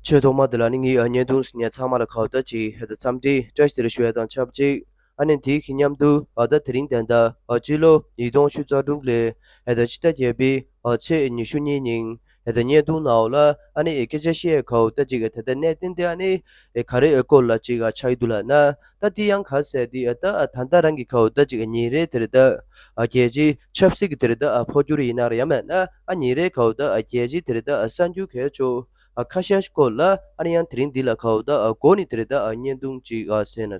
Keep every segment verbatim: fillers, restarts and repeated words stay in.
ཆོས་ཐོག་མ་དེ་ལ་ནི་ངའི་ཨ་བརྙན་ཐུང་གཟིགས་མཁན་ཚང་མ་ལ་ཁ་བརྡ་ཅིག་ཧེ་ད་འཚམས་འདྲི་བཀྲ་ཤིས་བདེ་ལེགས་ཞུ་ཡ་དང་ཆབས་ཅིག་ཨ་ནི་དེའི་གི་མཉམ་དུ་ཨ་ད་དེ་རིང་དེ་འདྲ་ཨ་སྤྱི་ལོ་ཉིས་སྟོང་ཉི་ཤུ་རྩ་དྲུག་ལོའི་ཧེ་ད་ཕྱི་ཟླ་བརྒྱད་པའི་ཨ་ཚེས་ཉི་ཤུ་གཉིས་ཉིན་ཧེ་ད་བརྙན་ཐུང་ནང་ལ་ཨ་ནི་ཨེ་སྐད་ཆ་བཤད་ཡ་ཁ་བརྡ་ཅིག་ཨེ་དེ་འདྲ་གནད་དོན་དེ་ཨ་ནི་ཨེ་ག་རེ་ཨེ་སྐོར་ལ་ཅིག་ཨ་ཆགས་ཡི་འདུག་ལབ་ན། ད་དེ་ཡང་ག་ཟེར་དེ་ཨ་ད་ཨ་ད་ལྟ་རང་གི་ཁ་བརྡ་ཅིག་ཨ་ཉིན་རེ་དེ་རེ་ད་ཨ་རྒྱལ་སྤྱིའི་ཆབ་སྲིད་ཀྱི་དེ་རེ་ད་ཨ་འཕོ་འགྱུར་ཡིན་ན་རེད། ཡང་མེད་ན་ཨ་ཉིན་རེ་ཁ་བརྡ་ཨ་རྒྱལ་སྤྱིའི་དེ་རེ་ད་ཨ་གསར་འགྱུར་གལ་ཆེ་ཨ་ཁ་ཤས་སྐོར་ལ་ཨ་ནི་ཡང་དེ་རིང་འདི་ལ་ཁ་བརྡ་ཨ་འགོ་ནས་དེ་རེ་ད་ཨ་བརྙན་ཐུང་ཅིག་ཨ་གཟིགས་ན།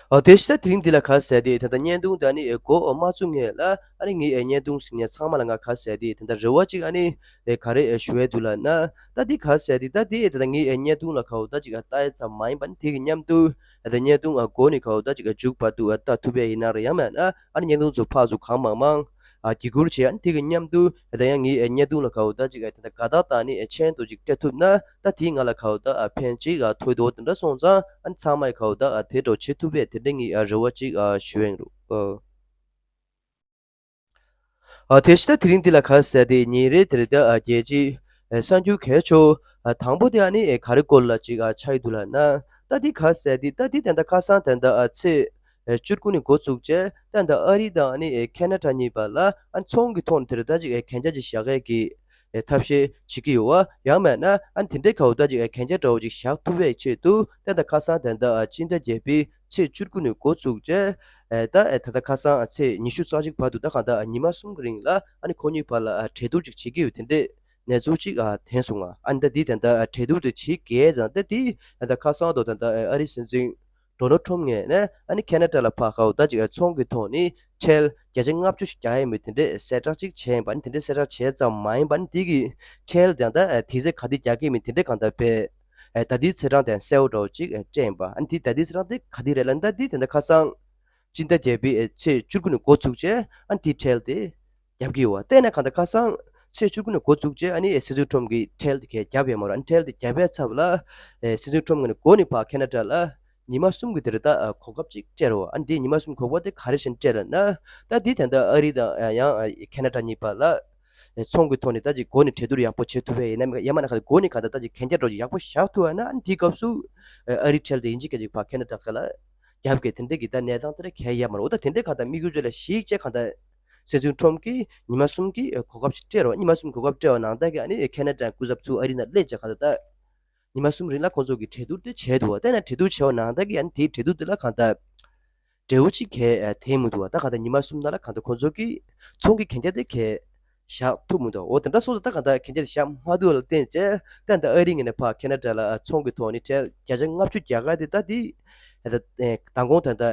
ཨ་དེ་ཕྱི་ཟླ་དེ་རིང་འདི་ལ་ག་ཟེར་དེ་ད་ལྟ་བརྙན་ཐུང་ད་ནི་འགོ་མ་བཙུགས་སྔོན་ལ་ཨ་ནི་ངའི་ཨེ་བརྙན་ཐུང་གཟིགས་མཁན་ཚང་མ་ལ་ང་ག་ཟེར་དེ་ད་ལྟ་རེ་བ་ཅིག་ཨ་ནི་ཨེ་ག་རེ་ཨེ་ཞུ་ཡས་འདུག་ལབ་ན། ད་འདི་ག་ཟེར་དེ་ད་འདི་ཨེ་ད་ལྟ་ངའི་ཨེ་བརྙན་ཐུང་ལ་ཁ་བརྡ་ཅིག་ཨ་ལྟ་ཡས་ཙམ་མ་ཡིན་པ་ནི་དེ་གི་མཉམ་དུ་ཨེ་ད་བརྙན་ཐུང་ཨ་འགོ་ནས་ཁ་བརྡ་ཅིག་ཨ་མཇུག་བར་དུ་ཨ་ལྟ་ཐུབ་ཡས་ཡིན་ན་རེད། ཡང་མེད་ན་ཨ་ནི་བརྙན་ཐུང་ཚོ་ཕར་ཚུར་གང་མང་མང་ཨ་བརྒྱུད་བསྐུར་བྱས། ཨ་ནི་དེ་གི་མཉམ་དུ་ཨེ་ད་ཡང་ངའི་ཨེ་བརྙན་ཐུང་ལ་ཁ་བརྡ་ཅིག་ཨེ་ད་ལྟ་དགའ་རྟགས་དང་ནི་ཨེ་མཆན་དུ་ཅིག་སྤྲད་ཐུབ་ན། ད་དེས་ང་ལ་ཁ་བརྡ་ཨ་ཕན་ཅིག་ཨ་ཐོགས་འདུག་དེ་འདྲ་སོང་ཙང་ཨ་ནི་ཚང་མས་ཁ་བརྡ་ཨ་དེ་འདྲ་བྱེད་ཐུབ་པས་དེ་འདྲ་ངས་ཨ་རེ་བ་ཅིག་ཨ་ཞུ་ཡིན་རུང་། ཨ་དེ་ཕྱི་ཟླ་དེ་རིང་འདི་ལ་ག་ཟེར་དེ་ཉིན་རེ་དེ་རེ་ད་ཨ་རྒྱལ་སྤྱིའི་ཨ་གསར་འགྱུར་གལ་ཆེ་ཨ་དང་པོ་དེ་ཨ་ནི་ཨེ་ག་རེ་སྐོར་ལ་ཅིག་ཨ་ཆགས་ཡི་འདུག་ལབ་ན། ད་འདི་ག་ཟེར་དེ་ད་འདི་དེ་འདྲ་ཁ་སང་དེ་འདྲ་ཨ་ཚེས་ཨེ་བཅུ་དགུ་ནས་འགོ་བཙུགས་བྱས་ད་ལྟ་ཨ་རི་དང་ཨ་ནི་ཨེ་ཁེ་ན་ཌ་གཉིས་བར་ལ་ཨ་ཚོང་གི་ཐོག་ནས་དེ་རེ་ད་ཅིག་ཨེ་གན་རྒྱ་ཅིག་བཞག་ཡས་ཀྱི་ཨེ་ཐབས་ཤེས་བྱེད་ཀྱི་ཡོད་པ། ཡང་མེད་ན་ཨ་ནི་དེ་འདྲའི་ཁ་བརྡ་ཅིག་ཨེ་གན་རྒྱ་འདྲ་བོ་ཅིག་བཞག་ཐུབ་པའི་ཆེད་དུ་ད་ལྟ་ཁ་སང་ད་ལྟ་ཨ་ཕྱི་ཟླ་བརྒྱད་པའི་ཚེས་བཅུ་དགུ་ནས་འགོ་བཙུགས་བྱས་ཨེ་ད་ཨེ་ད་ལྟ་ཁ་སང་ཨ་ཚེས་ཉི་ཤུ་རྩ་གཅིག་བར་དུ་ད་གང་ལྟར་ཨ་ཉི་མ་གསུམ་གྱི་རིང་ལ་ཨ་ནི་ཁོ་གཉིས་བར་ལ་ཨ་གྲོས་བསྡུར་ཅིག་བྱེད་ཀྱི་ཡོད་དེ་འདྲའི་གནས་ཚུལ་ཅིག་ཨ་ཐོན་སོང་ང་། ཨ་ནི་ད་འདི་ད་ལྟ་ཨ་གྲོས་བསྡུར་དེ་བྱེད་དགོས་ཙང་ད་འདི་ད་ལྟ་ཁ་སང་དུ་ད་ལྟ་ཨ་ཨ་རིའི་སྲིད་འཛིན་ཌོ་ནལ་ཊམ་ངོས་ནས་ཨ་ནི་ཁེ་ན་ཌ་ལ་ཕར་ཁ་བརྡ་ཅིག་ཨ་ཚོང་གི་ཐོག་ནས་ཁྲལ་བརྒྱ་ཆ་ལྔ་བཅུ་ཞིག་རྒྱག་ཡས་མེད་དེ་འདྲའི་གསལ་བསྒྲགས་ཅིག་བྱས་ཡིན་པ། ཨ་ནི་དེ་འདྲའི་གསལ་བསྒྲགས་བྱས་ཙམ་མ་ཡིན་པ། ཨ་ནི་དེ་གི་ཁྲལ་དེ་ད་ཨ་དེ་ཚེ་ག་དུས་རྒྱག་གི་མིན་དེ་འདྲའི་གང་ལྟར་བས་ཨ་ད་ལྟའི་ཚེས་གྲངས་དེ་གསལ་བོ་འདྲ་བོ་ཅིག་ཨ་སྤྲད་ཡིན་པ། ཨ་ནི་དེ་ད་ལྟའི་ཚེས་གྲངས་དེ་ག་དུས་རེད་ལབ་ན་ད་འདི་དེ་འདྲ་ཁ་སང་ཕྱི་ཟླ་བརྒྱད་པའི་ཨ་ཚེས་བཅུ་དགུ་ནས་འགོ་བཙུགས་བྱས་ཨ་ནི་དེའི་ཁྲལ་དེ་རྒྱབ་ཀྱི་ཡོད་པ། བལྟས་ན་གང་ལྟར་ཁ་སང་ཚེས་བཅུ་དགུ་ནས་འགོ་བཙུགས་རྗེས་ཨ་ནི་སྲིད་འཛིན་ཊམ་གྱིས་ཁྲལ་དེ་གས་རྒྱབ་ཡོད་མ་རེད། ཨ་ནི་ཁྲལ་དེ་རྒྱབ་པའི་ཚབ་ལ་ཨེ་སྲིད་འཛིན་ཊམ་ངོས་ནས་འགོ་ནས་ཕར་ཁེ་ན་ཌ་ལ་ཉི་མ་གསུམ་གྱི་དེ་རེ་ད་ཨ་གོ་སྐབས་ཅིག་སྤྲད་རོགས། ཨ་ནི་དེ་ཉི་མ་གསུམ་གོ་སྐབས་དེ་ག་རེ་བྱས་ནས་སྤྲད་ལབ་ན། ད་དེ་ད་ལྟ་ཨ་རི་དང་ཨ་ཡང་ཨ་ཁེ་ན་ཌ་གཉིས་བར་ལ་ཨེ་ཚོང་གི་ཐོག་ནས་ད་ཅིག་འགོ་ནས་གྲོས་བསྡུར་ཡག་པོ་བྱེད་ཐུབ་པ་ཡིན་ན། ཡང་མིན་ན་ག་འགོ་ནས་ག་ད་ད་ཅིག་གན་རྒྱ་འདྲ་ཅིག་ཡག་པོ་བཞག་ཐུབ་པ་ན། ཨ་ནི་དེའི་སྐབས་སུ་ཨ་རི་ཁྲལ་དེ་ཡིན་གཅིག་མིན་གཅིག་ཕར་ཁེ་ན་ཌ་ཁ་ལ་རྒྱབ་གི་དེ་འདྲ་གི་ད་གནས་སྟངས་དེ་འདྲ་གས་ཡོད་མ་རེད། འོ་ད་དེ་འདྲའི་གང་ལྟར་དམིགས་ཡུལ་ཅིག་ལ་གཞིགས་བྱས་གང་ལྟར་སྲིད་འཛིན་ཊམ་གྱིས་ཉི་མ་གསུམ་གྱི་གོ་སྐབས་ཅིག་སྤྲད་རོགས། ཉི་མ་གསུམ་གོ་སྐབས་སྤྲད་པ་ནང་ལྟར་གྱི་ཨ་ནི་ཁེ་ན་ཌ་སྐུ་ཚབ་ཚུར་ཨ་རི་ནང་སླེབས་བྱས་གང་ལྟར་ད་ཉི་མ་གསུམ་རིང་ལ་ཁོང་ཚོ་གིས་གྲོས་བསྡུར་དེ་བྱས་འདུག་བ། དེ་ན་གྲོས་བསྡུར་བྱས་པ་ནང་ལྟར་གྱི་ཨ་ནི་དེའི་གྲོས་བསྡུར་དེ་ལ་གང་ལྟར་འབྲས་བུ་ཅིག་གས་ཐོན་མི་འདུག་བ། ད་གང་ལྟར་ཉི་མ་གསུམ་ནང་ལ་གང་ལྟར་ཁོང་ཚོ་གིས་ཚོང་གི་གན་རྒྱ་དེ་གས་བཞག་ཐུབ་མི་འདུག་འོ་དེ་འདྲ་སོང་ཙང་ད་གང་ལྟར་གན་རྒྱ་དེ་བཞག་མ་ཐུབ་པ་ལ་བརྟེན་བྱས་ད་ལྟ་ཨ་རི་ངོས་ནས་ཕར་ཁེ་ན་ཌ་ལ་ཚོང་གི་ཐོག་ནས་ཁྲལ་བརྒྱ་ཆ་ལྔ་བཅུ་རྒྱག་ག་དེ་ད་དེ་ད་མདང་དགོང་ད་ལྟ་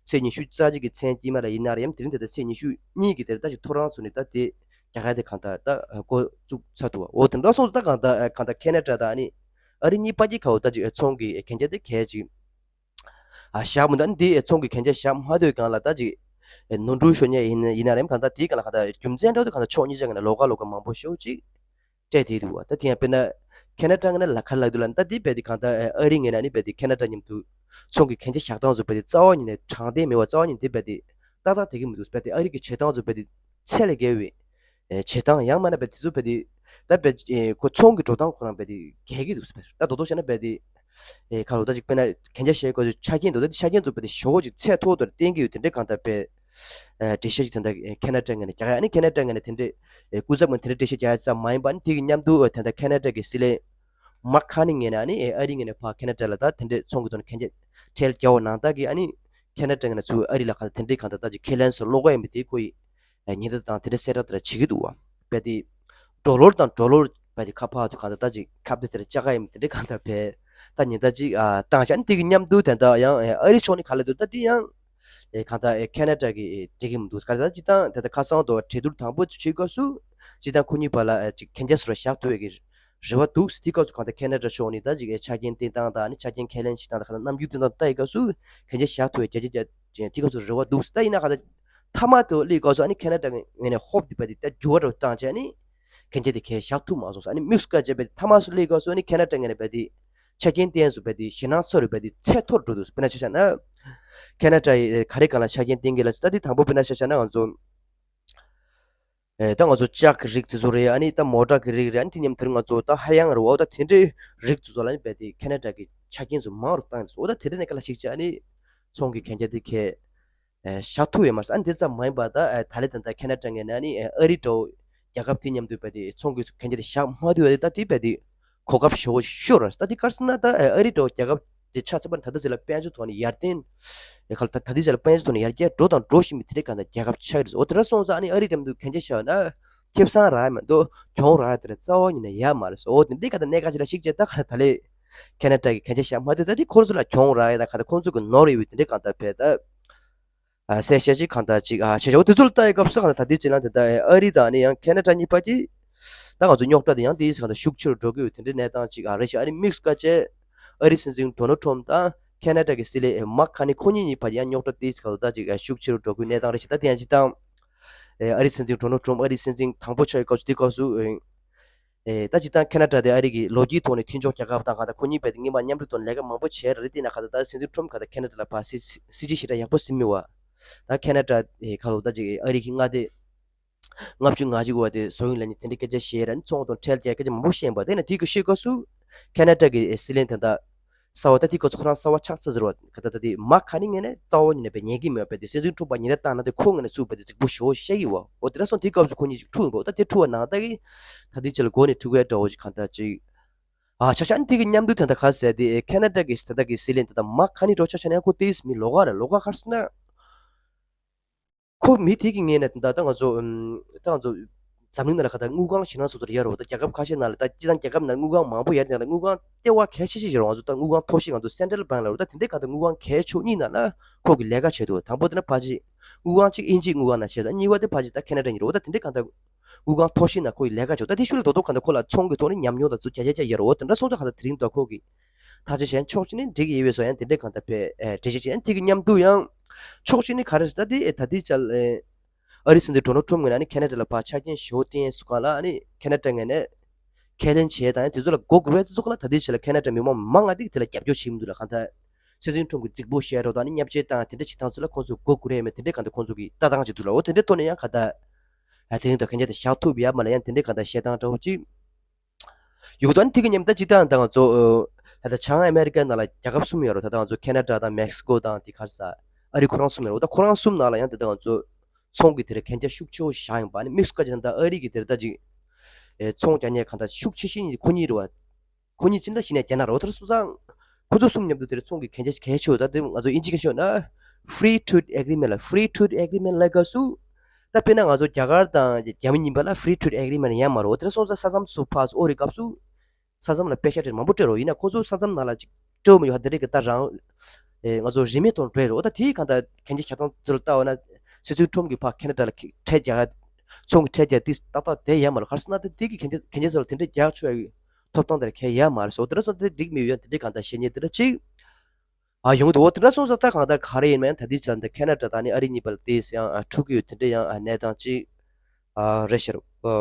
ཚེས་ཉི་ཤུ་རྩ་གཅིག་གི་མཚན་དཀྱིལ་མ་ལ་ཡིན་ན་རེད། ཡང་དེ་རིང་ད་ལྟ་ཚེས་ཉི་ཤུ་གཉིས་ཀྱི་དེར་ད་ཅིག་ཐོ་རངས་ཚུགས་ནས་ད་དེ་རྒྱ་གར་དེ་གང་ལྟར་ད་འགོ་བཙུགས་ཚར་འདུག་འོ་དེ་འདྲ་སོང་ཙང་ད་གང་ལྟར་གང་ལྟར་ཁེ་ན་ཌ་དང་ཨ་ནི་ཨ་རི་གཉིས་བར་གྱི་ཁ་འོ་ད་ཅིག་ཚོང་གི་གན་རྒྱ་དེ་གས་ཅིག་ཨ་བཞག་མི་འདུག་ཨ་ནི་དེ་ཚོང་གི་གན་རྒྱ་བཞག་མ་ཐུབ་སྒང་ལ་ད་ཅིག་ནོར་འཁྲུལ་ཤོར་ཉེན་ཡིན་ཡིན་ན་རེད། གང་ལྟར་དེའི་སྒང་ལ་གང་ལྟར་རྒྱུ་མཚན་འདྲ་བོ་དེ་གང་ལྟར་ཕྱོགས་གཉིས་ཆ་ངོས་ནས་ལོགས་ཀ་ལོགས་ཀ་མང་པོ་ཞེ་པོ་ཅིག་སྤྲད་བསྡད་འདུག་བ། ད་དེ་ཡང་དཔེར་ན་ཁེ་ན་ཌ་ངོས་ནས་ལ་ཁ་ལབ་འདུག་ལ། ད་དེ་རྦད་དེ་གང་ལྟར་ཨ་རི་ངོས་ནས་ནི་རྦད་དེ་ཁེ་ན་ཌ་མཉམ་དུ་ཚོང་གི་གན་རྒྱ་བཞག་སྟངས་ཚོ་རྦད་དེ་རྩ་བ་ཉིད་ནས་དྲང་བདེན་མེད་པ། རྩ་བ་ཉིད་དེ་རྦད་དེ་ཏག་ཏག་བསྡད་ཀྱི་མི་འདུག་རྦད་དེ་ཨ་རི་གི་བྱེད་སྟངས་ཚོ་རྦད་དེ་ཚད་ལས་བརྒལ་བའི་ཨེ་བྱེད་སྟངས། ཡང་མིན་ན་རྦད་དེ་ཚོ་རྦད་དེ་ད་རྦད་ཨེ་ཁོ་ཚོང་གི་འགྲོ་སྟངས་ཁོ་རང་རྦད་དེ་འགལ་གྱི་འདུག་ཟེར། ད་རྡོག་རྡོག་བཤད་ན་རྦད་དེ་ཨེ་ཁ་ལོ་ད་ཅིག་དཔེར་ན་གན་རྒྱ་བཤད་དགོས་ཚུལ་ཆ་རྐྱེན་འདུག་ད་དེ་ཆ་རྐྱེན་ཚོ་རྦད་དེ་ཞེ་པོ་ཅིག་ཚད་མཐོ་བོ་དེར་བསྟན་གྱི་ཡོད། དེ་འདྲའི་གང་ལྟར་རྦད་ཨེ་འགྲེལ་བཤད་ཅིག་དེ་འདྲ་ཨེ་ཁེ་ན་ཌ་ངོས་ནས་རྒྱག་ཡ། ཨ་ནི་ཁེ་ན་ཌ་ངོས་ནས་དེ་འདྲའི་ཨེ་སྐུ་ཚབ་ངོས་དེ་འདྲའི་འགྲེལ་བཤད་རྒྱག་ཡ་ཙམ་མ་ཡིན་པ། ཨ་ནི་དེ་གི་མཉམ་དུ་ཨེ་དེ་འདྲ་ཁེ་ན་ཌ་གི་སྲིད་བློན་མཱག་ཁ་ནི་ངོས་ནས་ཨ་ནི་ཨེ་ཨ་རི་ངོས་ནས་ཕར་ཁེ་ན་ཌ་ལ་ད་དེ་འདྲའི་ཚོང་གི་ཐོག་ནས་གན་རྒྱ་ཁྲལ་རྒྱག་པ་ནང་ལྟར་གྱི་ཨ་ནི་ཁེ་ན་ཌ་ངོས་ནས་ཚུར་ཨ་རི་ལ་གང་ལྟར་དེ་འདྲའི་གང་ལྟར་ད་ཅིག་ཁས་ལེན་སུ་ལོག་གི་ཡིན་པ་དེ་ཁོ་ཡིས་ཨེ་ཉེན་བརྡ་དང་དེ་འདྲའི་གསལ་བསྒྲགས་དེ་འདྲ་བྱེད་ཀྱི་འདུག་བ། རྦད་དེ་ཌོ་ལར་དང་ཌོ་ལར་རྦད་དེ་ཁ་ཕར་ཚུར་གང་ལྟར་ད་ཅིག་ཁ་གཏད་དེ་འདྲ་བཅག་གི་ཡིན་པ་དེ་འདྲའི་གང་ལྟར་རྦད་ད་ཉེན་བརྡ་ཅིག་ཨ་བཏང་བྱས། ཨ་ནི་དེ་གི་མཉམ་དུ་དེ་འདྲ་ཡང་ཨེ་ཨ་རི་ཕྱོགས་ནས་ག་ལབ་འདུག་ད་དེ་ཡང་ཨེ་གང་ལྟར་ཨེ་ཁེ་ན་ཌ་གི་ཨེ་འགྲིག་གི་མི་འདུག་ག་ད་སྤྱིར་བཏང་དེ་ལྟར་ཁ་སང་དུ་གྲོས་བསྡུར་དང་པོ་བྱེད་སྐབས་སུ་སྤྱིར་བཏང་ཁོ་གཉིས་བར་ལ་ཨེ་ཅིག་གན་རྒྱ་སུ་ར་བཞག་ཐུབ་པའི་གི་རེ་བ་འདུག་དེ་སྐབས་སུ་གང་ལྟར་ཁེ་ན་ཌ་ཕྱོགས་ནས་ད་ཅིག་ཨེ་ཆ་རྐྱེན་བསྟན་སྟངས་དང་ཨ་ནི་ཆ་རྐྱེན་ཁས་ལེན་བྱེད་སྟངས་དང་གང་ལྟར་རྣམ་འགྱུར་བསྟན་སྟངས་ལྟ་ཡི་སྐབས་སུ་གན་རྒྱ་བཞག་ཐུབ་པའི་རྒྱ་ཆ་རྒྱ་དེ་སྐབས་སུ་རེ་བ་འདུག་ད་ཡིན་ན་གང་ལྟར་མཐའ་མ་དུ་སླེབས་སྐབས་སུ་ཨ་ནི་ཁེ་ན་ཌ་ངོས་ནས་ཧོབ་དེ་རྦད་དེ་ད་འགྱུར་བ་འདྲ་བཏང་བྱས་ཨ་ནི་གན་རྒྱ་དེ་གས་བཞག་ཐུབ་མ་སོང་ཟེར། ཨ་ནི་དམིགས་སུ་བཀར་བྱས་རྦད་དེ་མཐའ་མ་སུ་སླེབས་སྐབས་སུ་ཨ་ནི་ཁེ་ན་ཌ་ངོས་ནས་རྦད་དེ་ཆ་རྐྱེན་བསྟན་སུ་རྦད་དེ་ཞེད་སྣང་ཚ་རུ་རྦད་དེ་ཚད་མཐོར་འགྲོ་འདུག་དཔེར་ན་ཆ་བཞག་ན་ཁེ་ན་ཌ་ཡིས་ག་རེ་སྒང་ལ་ཆ་རྐྱེན་བསྟན་གྱི་ལབ་ཟེར། ད་དེ་དང་པོ་དཔེར་ན་ཆ་བཞག་ན་ང་ཚོ་ ཨེ་ད་ང་ཚོ་ལྕགས་ཀྱི་རིགས་དེ་ཚོ་རེད། ཨ་ནི་ད་མོ་ཊ་གི་རིགས་རེད། ཨ་ནི་དེ་མཉམ་དུ་ང་ཚོ་ད་ཧ་ཡང་རེད་བ། ད་དེ་འདྲའི་རིགས་དེ་ཚོ་ལ་ནི་རྦད་དེ་ཁེ་ན་ཌ་གི་ཆ་རྐྱེན་ཚོ་མང་རུ་བཏང་ཡོད་ཟེར། འོ་ད་དེ་འདྲ་གནད་འགག་ལ་གཞིགས་བྱས། ཨ་ནི་ཚོང་གི་གན་རྒྱ་དེ་ཁེ་ཨེ་བཞག་ཐུབ་ཡོད་མ་རེད། ཨ་ནི་དེ་ཙམ་མ་ཡིན་པ་ད་ཨེ་ད་ལན་ད་ལྟ་ཁེ་ན་ཌ་ངོས་ནས་ཨ་ནི་ཨེ་ཨ་རི་འདྲ་བོ་རྒྱལ་ཁབ་དེ་མཉམ་དུ་རྦད་དེ་ཚོང་གི་གན་རྒྱ་དེ་བཞག་མ་ཐུབ་ཡོད་དེ། ད་དེ་རྦད་དེ་གོ་སྐབས་ཞེ་པོ་ཤོར་ར། ད་དེ་ག་རེ་ཟེར་ན་ད་ཨ་རི་འདྲ་བོ་རྒྱལ་ཁབ་དེ་ཆ་ཚང་མ་ད་ལྟ་ཟེར་ལ་དཔལ་འབྱོར་ཐོག་ནས་ཡར་ལྡན་ཨེ་ཁ་ལ་ད་ད་ལྟའི་ཆ་ལ་དཔལ་འབྱོར་ཐོག་ནས་ཡར་རྒྱས་འགྲོ་དང་འགྲོ་བཞིན་པའི་དེ་འདྲའི་གང་ལྟར་རྒྱལ་ཁབ་ཆགས་ཀྱི་རེད། འོ་དེ་འདྲ་སོང་ཙང་ཨ་ནི་ཨ་རི་འགྲེམས་དུ་གན་རྒྱ་བཞག་ན་ཁེ་བཟང་རག་ཡ་མ་གཏོགས་གྱོང་རག་ཡ་དེ་ར་རྩ་བ་ཉིད་ནས་ཡོད་མ་རེད་ཟེར། འོ་དེ་འདྲའི་གང་ལྟར་གནད་འགག་ཅིག་ལ་གཞིགས་བྱས། ད་ག་ད་ལས་ཁེ་ན་ཌ་གི་གན་རྒྱ་བཞག་མ་ཐུབ། ད་དེ་ཁོང་ཚོ་ལ་གྱོང་རག་ཡ་དང་གང་ལྟར་ཁོང་ཚོ་གི་ནོར་ཡོད་པའི་དེ་འདྲའི་གང་ལྟར་བས་ད། ཨ་གསལ་བཤད་ཅིག་གང་ལྟར་ཅིག་ཨ་བྱས་བྱས། འོ་དེ་ཚོ་ལ་ལྟ་ཡི་སྐབས་སུ་གང་ལྟར་ད་ལྟའི་བྱེད་ལམ་དེ་ལྟར་ཨ་རི་དང་ཨ་ནི་ཡང་ཁེ་ན་ཌ་གཉིས་བར་གྱི་ད་ང་ཚོ་རྙོག་དྲ་དེ་ཡང་དེའི་གང་ལྟར་ཤུགས་ཆེ་རུ་འགྲོ་གི་ཡོད། དེ་འདྲའི་གནས་སྟངས་ཅིག་ཨ་རེད་ཤག་ཨ་ནི་དམིགས་སུ་བཀར་བྱས་ཨ་རིའི་སྲིད་འཛིན་ཌོ་ནལ་ཊམ་དང་ཁེ་ན་ཌ་གི་སྲིད་བློན་མར་ཁ་ནི་ཁོ་གཉིས་གཉིས་བར་ཡང་རྙོག་དྲ་དེའི་གང་ལྟར་ཅིག་ཤུགས་ཆེ་རུ་འགྲོ་གི་ཡོད་གནས་སྟངས་རེད་ཤག་ད་དེ་ཡང་སྤྱིར་བཏང་ཨ་རིའི་སྲིད་འཛིན་ཌོ་ནལ་ཊམ་ཨ་རིའི་སྲིད་འཛིན་དང་པོ་ཆགས་ཡོད་སྐབས་སུ། དེའི་སྐབས་སུ་ཨེ་ད་སྤྱིར་བཏང་ཁེ་ན་ཌ་དེ་ཨ་རི་གི་ལོ་རྒྱུས་ཐོག་ནས་མཐུན་ཕྱོགས་རྒྱལ་ཁབ་དང་གང་ལྟར་ཁོ་གཉིས་རྦད་དེ་སྔོན་མ་མཉམ་འབྲེལ་ཐོག་ནས་ལས་ཀ་མང་པོ་བྱས་རེད། དེ་ན་གང་ལྟར་ད་སྲིད་འཛིན་ཊམ་གང་ལྟར་ཁེ་ན་ཌ་ལ་ཕར་སྲིད་སྲིད་ཇུས་ཞེ་དྲག་ཡག་པོ་ཟིན་མེད་བ། ད་ཁེ་ན་ཌ་ཨེ་ཁ་ལོ་ད་ཅིག་ཨ་རི་གི་མངའ་སྡེ་ལྔ་བཅུ་ང་གཅིག་བ་དེ་བཟོ་ཡིན་ལབ་ནས་དེ་འདྲའི་སྐད་ཆ་བཤད་ར། ཨ་ནི་ཚོང་དང་ཁྲལ་རྒྱག་སྐད་ཆ་མང་པོ་བཤད་པ་དེ་ན་དེའི་གི་ཤོད་སྐབས་སུ་ཁེ་ན་ཌ་གི་སྲིད་བློན་དེ་འདྲ་གསར་བ། ད་དེའི་སྐབས་སུ་ཁོ་རང་གསར་བ་ཆགས་ཚར་ཟེར་བ། ག་ད་ད་དེ་མར་ཁ་ནི་ངས་ནས་རྩ་བ་ཉིད་ནས་བས་ཉན་གི་མེད་པས། དེ་སྲིད་འཛིན་ཊམ་པ་ཉིན་རེ་བཏང་ན་དེ་ཁོ་ངས་ནས་བཙུགས་པ་དེ་རྫིག་པོ་ཞེ་པོ་བཤད་གི་བ། འོ་དེ་འདྲ་སོང་དེའི་སྐབས་སུ་ཁོ་གཉིས་ཅིག་འཁྲུག་ཡོང་བ། འོ་ད་དེ་འཁྲུག་པ་ནང་ད་གི་ད་དེ་ཅི་ལ་མགོ་ནས་འཁྲུག་གི་འདྲ་བོ་ཅིག་གང་ལྟར་ཅིག་ཨ་ཆ་ཆ་ནི་དེ་གི་མཉམ་དུ་དེ་འདྲ་ག་ཟེར་དེ་ཁེ་ན་ཌ་གི་ད་ད་གི་སྲིད་བློན་དེ་འདྲ་མར་ཁ་ནི་འགྲོ་ཆ་ཆ་ནི་ཁོ་དེ་མི་ལོགས་ཀ་རེད། ལོགས་ཀ་ག་རེ་ཟེར་ན། ཁོ་མི་དེ་གི་ངོས་ནས་ད་ད་ང་ཚོ་ཨམ་ད་ང་ཚོ་འཛམ་གླིང་ནང་ལ་ག་ད་དངུལ་ཁང་ཞེ་དྲག་སོ་སོར་ཡོད་རེད་བ། ད་རྒྱལ་ཁབ་ཁ་ཤས་ནང་ལ་ད་སྤྱིར་བཏང་རྒྱལ་ཁབ་ནང་དངུལ་ཁང་མང་པོ་ཡོད་ནས་ལ་དངུལ་ཁང་ལྟེ་བ་གལ་ཆེ་ཤོས་ཤིག་རེད་བ། ང་ཚོ་ད་དངུལ་ཁང་མཐོ་ཤོས་ང་ཚོ་སེན་ཊ་རལ་བེང་ལ་རེད་བ། ད་དེ་འདྲའི་ག་ད་དངུལ་ཁང་གལ་ཆེ་ཤོས་གཉིས་ནང་ལ་ཁོ་གི་ལས་ཀ་བྱེད་འདུག་དང་པོ་དེ་ན་ཕ་ཅི་དངུལ་ཁང་གཅིག་དབྱིན་ཇིའི་དངུལ་ཁང་ནང་བྱས། ད་གཉིས་པ་དེ་ཕ་ཅི་ད་ཁེ་ན་ཌ་ཡིན་རེད་བ། ད་དེ་འདྲའི་ག་ད་དངུལ་ཁང་མཐོ་ཤོས་ནང་ཁོ་གི་ལས་ཀ་བྱེད། ད་དེ་ཤུལ་ལ་དོ་དོ་ག་ད་ཁོ་ལ་ཚོང་གི་ཐོག་ནས་ཉམས་མྱོང་དང་ཚུལ་རྒྱ་རྒྱ་རྒྱ་ཡོད་རེད་བ། དེ་འདྲ་སོང་ཙང་ག་ད་དེ་རིང་ད་ཁོ་གི་ཐག་གཅོད་བྱས་ཕྱོགས་གཅིག་ནས་འགྲིག་གི་ཡོད་པའི་བཟོ་ཡང་དེ་འདྲའི་གང་ལྟར་བས་ཨེ་འགྲེལ་བཤད་བྱས། ཡང་དེ་གི་མཉམ་དུ་ཡང་ཕྱོགས་གཅིག་ནས་ག་རེ་ཟེར་ད་དེ་ཨེ་ད་དེ་ཅལ་ཨེ་ཨ་རི་སྲིད་འཛིན་ཌོ་ནལ་ཊམ་ངོས་ནས་ཨ་ནི་ཁེ་ན་ཌ་ལ་ཕར་ཆ་རྐྱེན་ཞུ་བསྟན་སུ་གང་ལ་ཨ་ནི་ཁེ་ན་ཌ་ངོས་ནས་ཁས་ལེན་བྱས་དང་ཡང་དེ་ཚོ་ལ་མགོ་སྒུར་བའི་དེ་ཚོ་ལ་ད་དེ་ཅལ་ཁེ་ན་ཌ་མི་མང་མང་ང་དེ་དེ་ལ་རྒྱབ་སྐྱོར་བྱེད་མི་འདུག་ལ། གང་ལྟར་སྲིད་འཛིན་ཊམ་གི་རྫིག་པོ་བཤད་རོགས་དང་ཨ་ནི་བརྙས་བཅོས་བཏང་དེ་འདྲ་བྱེད་སྟངས་ཚོ་ལ་ཁོང་ཚོ་མགོ་སྒུར་ཡས་མེད། དེ་འདྲའི་གང་ལྟར་ཁོང་ཚོ་གི་ལྟ་སྟངས་ཅིག་འདུག་ལ། འོ་དེ་འདྲའི་ཐོག་ནས་ཡང་ག་ད་ཨ་དེ་རིང་ད་གན་རྒྱ་དེ་བཞག་ཐུབ་ཡ་མ་ལ་ཡང་དེ་འདྲའི་གང་ལྟར་བཤད་སྟངས་འདྲ་བོ་ཅིག་ཡོང་དོན་དེ་གི་མཉམ་ད་སྤྱིར་བཏང་ད་ང་ཚོ་ད་ལྟ་བྱང་ཨ་མེ་རི་ཀ་ནང་ལ་རྒྱལ་ཁབ་གསུམ་ཡོད་རེད། ད་ལྟ་ང་ཚོ་ཁེ་ན་ཌ་དང་མེག་སི་ཀོ་དང་དེ་ག་རེ་ཟ་ཨ་རི་ཁོ་རང་གསུམ་ཡོད་རེད། ད་ཁོ་རང་གསུམ་ནང་ལ་ཡང་དེ་ད་ང་ཚོ་ཚོང་གི་དེ་རེད་གན་རྒྱ་ཤུགས་ཆེ་བོ་བཞག་ཡིན་པ། ཨ་ནི་དམིགས་སུ་བཀར་ཅིག་ད་ལྟ་ཨ་རི་གི་དེ་རེད་ད་ཅིག་ཚོང་རྒྱག་མཁན་གང་ལྟར་ཤུགས་ཆེ་ཤོས་ཉིད་ཁོ་གཉིས་རེད་བ། ཁོ་གཉིས་སྤྱིར་བཏང་གཞི་ནས་རྒྱ་ནག་རེད་བ། དེར་སོང་ཙང་ཁོ་ཚོ་གསུམ་མཉམ་དུ་དེར་ཚོང་གི་གན་རྒྱ་གལ་ཆེ་བ། ད་དེ་ང་ཚོ་དབྱིན་ཇི་སྐད་ཤོད་ན་Free Trade Agreement ལ། Free Trade Agreement ལབ་སྐབས་སུ་ད་དཔེར་ན་ང་ཚོ་རྒྱ་གར་དང་རྒྱ་མི་གཉིས་བར་ལ་Free Trade Agreement ཡང་མ་རེད་བ། དེར་སོང་ཙང་ས་མཚམས་སུ་ཕར་ཚུར་འོ་རེད་སྐབས་སུ་ས་མཚམས་ལ་པེ་ཤ་སྤྲད་མང་པོ་སྤྲད་རོགས། ཡིན་ན་ཁོ་ཚོ་ས་མཚམས་ནང་ལ་ཅིག་སྤྲད་མི་ཡོད་ཧ། དེ་རེད་གི་ད་རང་ཨེ་ང་ཚོ་རིན་མེད་ཐོག་སྤྲད་རོགས། ད་དེའི་གང་ལྟར་གན་རྒྱ་རྒྱག་སྟངས་ཚུར་ལྟ་བ་ན་སྲིད་ཚོང་ཁྲོམ་གི་ཕར་ཁེ་ན་ཌ་ལ་ཁྲལ་རྒྱག་ཚོང་གི་ཁྲལ་རྒྱག་དེ་ཏག་ཏག་དེ་ཡང་མ་རེད། ག་རེ་ཟེར་ན་ད་དེ་གི་གན་རྒྱ་གན་རྒྱ་ཚུར་ལ་དེ་འདྲ་རྒྱག་ཆོག་ཡ་གི་ཐོབ་ཐང་དེར་ཁེ་ཡ་མ་རེད་སོ། དེ་འདྲ་སོང་དེ་འགྲིག་མི་ཡོད་ཡང་དེ་འདྲའི་གང་ལྟར་བཤད་ཉེས་དེ་འདྲ་ཅིག་ཨ་ཡོང་འདུག་འོ་དེ་འདྲ་སོང་ཙང་ད་གང་ལྟར་ག་རེ་ཡིན་མིན་ད་དེ་ཚོ་འདི་ཁེ་ན་ཌ་དང་ནི་ཨ་རི་གཉིས་བར་ལ་དེ་ཡང་ཨ་འཁྲུག་གི་ཡོད། དེ་འདྲ་ཡང་ཨ་གནས་སྟངས་ཅིག་ཨ་རེད་ཤག་ཨ་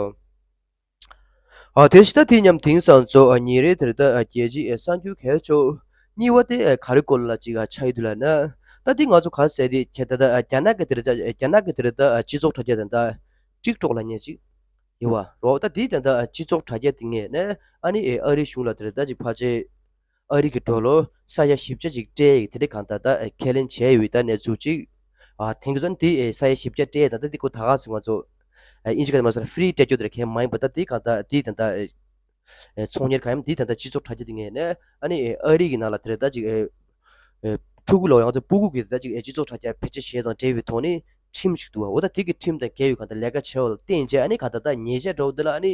ཨ་དེ་ཕྱི་ད་དེ་མཉམ་དེང་སང་ཚོ་ཨ་ཉིན་རེ་དེར་ད་ཨ་རྒྱལ་སྤྱིའི་ཨ་གསར་འགྱུར་གལ་ཆེ་གཉིས་པ་དེ་ཨ་ག་རེ་སྐོར་ལ་ཅིག་ཨ་ཆགས་ཡོད་འདུག་ལབ་ན། ད་དེ་ང་ཚོ་ག་ཟེར་དེ་ཁྱེད་ད་ད་ཨ་རྒྱ་ནག་གི་དེར་ད་རྒྱ་ནག་གི་དེར་ད་ཨ་སྤྱི་ཚོགས་དྲ་རྒྱ་དེ་ད་ཊིག་ཊོག་ལབ་མཁན་ཅིག་ཡོད་བ་རོ། ད་དེ་དེ་ད་ཨ་སྤྱི་ཚོགས་དྲ་རྒྱ་དེ་ངས་ནས་ཨ་ནི་ཨ་རི་གཞུང་ལ་དེར་ད་ཅིག་ཕལ་ཆེར་ཨ་རི་གི་ཌོ་ལར་ས་ཡ་བཞི་བརྒྱ་ཅིག་སྤྲད་ཡིག་དེ་འདྲའི་གང་ལྟར་ད་ཁས་ལེན་བྱས་ཡོད། ད་གནས་ཚུལ་ཅིག་ཨ་དེང་གི་ཚོ་འདི་ཨེ་ས་ཡ་བཞི་བརྒྱ་སྤྲད་ད་ད་འདི་ཁོ་ད་ག་ཟེར་ང་ཚོ་ཨ་དབྱིན་ཇི་སྐད་མ་ཟེར་ཕི་རི་སྤྲད་རྒྱུ་དེ་ར་གས་མ་ཡིན་པ། ད་འདི་གང་ལྟར་འདི་ད་ད་ཨེ་ཚོང་གཉེར་གང་ཡིན་འདི་ད་ད་སྤྱི་ཚོགས་དྲ་རྒྱ་འདི་ངས་ནས་ཨ་ནི་ཨ་རི་གི་ནང་ལ་དེ་ར་ད་ཅིག་ཨེ་ཕྲུ་གུ་ལོ་ཡང་ཚོ་སྤུ་གུ་གི་ད་ཅིག་ཨེ་སྤྱི་ཚོགས་དྲ་རྒྱ་བེད་སྤྱོད་བྱས་དང་འབྲེལ་བའི་ཐོག་ནས་ཁྲིམས་ཤིག་འདུག་བ། འོ་ད་དེ་གི་ཁྲིམས་དང་འགལ་བའི་གང་ལྟར་ལས་ཀ་བྱས་པ་ལ་བརྟེན་བྱས་ཨ་ནི་གང་ལྟར་ད་ཉེས་ཆད་འདྲ་བོ་འདི་ལ་ཨ་ནི་